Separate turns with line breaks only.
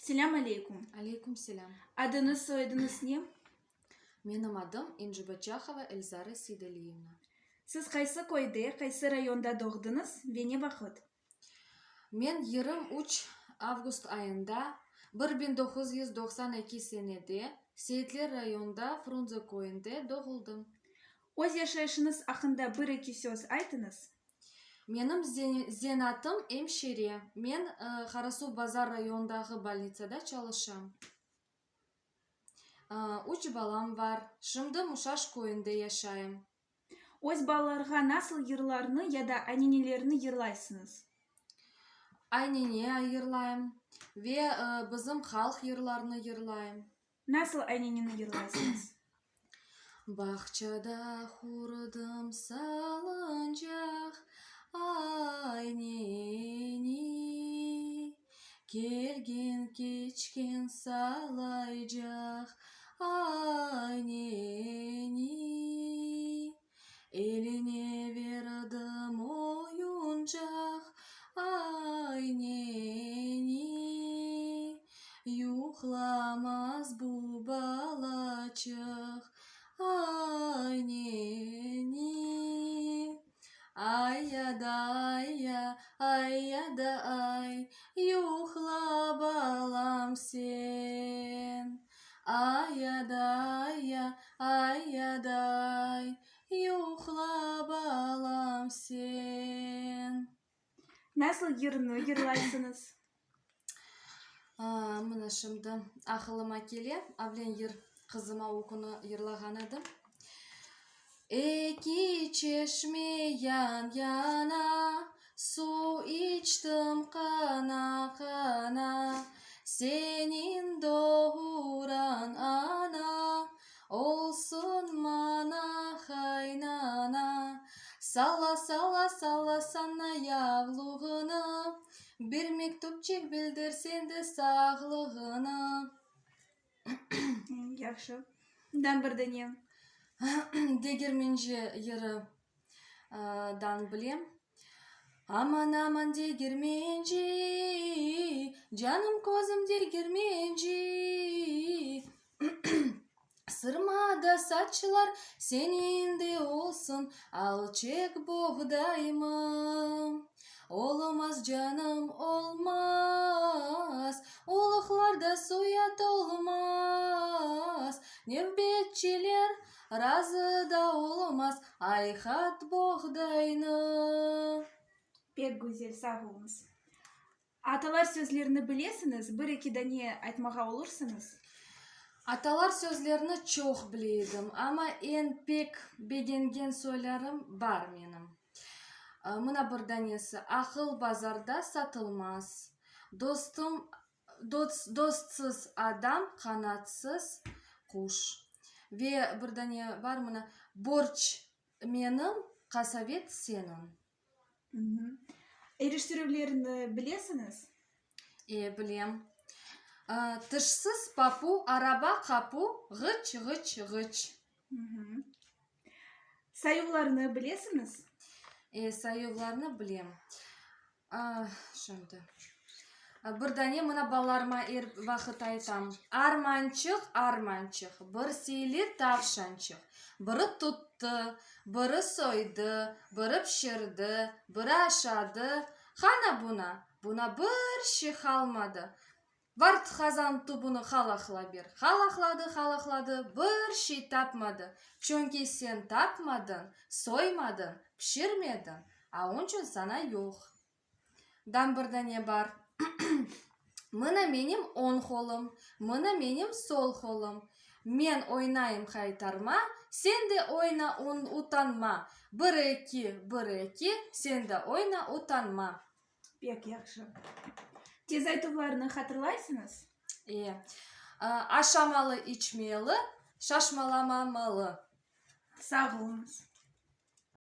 Selâm aleyküm.
Aleyküm selâm.
Adıñız, soyadıñız ne?
Menim adım İncibaçahova Elzara Seydaliyevna.
Siz qaysı köyde, qaysı rayonda doğdıñız ve ne vaqıt?
Men 23 avgust ayında 1992 senede Seyitler rayonında Frunze köyünde doğuldım.
Öz yaşayışıñız aqqında bir-eki söz aytıñız.
Menim zenaatım emşire. Men Qarasuvbazar rayonındağı bolnitsada çalışam. Üç balam bar. Şimdi Muşaş köyünde yaşayım.
Öz balalarğa nasıl yırlarnı ya da aynenelerni yırlaysıñız?
Aynene yırlayım ve bizim halq yırlarını yırlayım.
Nasıl ayneneni yırlaysıñız?
Bağçada qurdım salıncaq, ayneni, Kelgen keçken salaycaq, ayneni. Eline berdim oyuncaq, ayneni, Yuqlamaz bu balaçıq, ayneni. Ay-ya da ay-ya, ay-ya da ay, Yuqla, balam, sen. Ay-ya da ay-ya, ay-ya da ay, Yuqla, balam, sen.
Nasıl yırnı yırlaysıñız?
Mına şimdi aqılıma kele, avlen yır qızıma o künü yırlağan edim. Eki çeşme yan-yana, Suv içtim qana-qana, Seniñ doğuran ana, Olsun maña qaynana. Salla, salla, salla sana yavluğını, Bir mektüpçik bildir sen de sağlığını.
Yahşı. Bundan bir dane.
Degirmenci yırı dan bilem. Aman, aman, degirmenci, canım, közüm degirmenci. Sırma da saçlar seniñ de olsun, alçek boğdaymı. Olmaz, canım, olmaz, uluqlarda suya tolmaz, Nevbetçiler razı da olmaz, ayhat boğdaynı.
Pek güzel, sağ oluñız. Atalar sözlerini bilesiñiz, bir-eki dane aytmağa olursıñız?
Atalar sözlerini çoq bile edim, amma eñ pek begengen soylarım bar menim. Mına bir danesi, Aqıl bazarda satılmaz, Dostum, dostsız adam, qanatsız quş. Ve bir dane bar mına, Borc menim, qasavet seniñ.
Eriştirüvlerni bilesiñiz?
E, bilem. Tışsız papu, araba qapu, ğıç, ğıç, ğıç.
Sayuvlarnı bilesiñiz?
E, sayuvlarnı bilem. Şimdi. Bir dane mına balalarıma er vaqıt aytam. Armançıq, armançıq, bir siyli tavşançıq. Biri tuttı, biri soydı, biri pişirdi, biri aşadı. Qana buna? Buna bir şey qalmadı. Vart qazan tübüni qalaqla ber. Qalaqladı, qalaqladı, bir şey tapmadı. Çünki sen tapmadıñ, soymadıñ, pişirmediñ, a onçün saña yoq. Dam bir dane bar. Mına menim oñ qolum, mına menim sol qolum. Men oynayım qaytarma, sen de oyna utanma. Bir eki, bir eki, sen de oyna utanma.
Pek yahşı. Tez aytuvlarnı hatırlaysıñız?
E. Aşamalı, içmeli, şaşmalamamalı.
Sağ oluñız.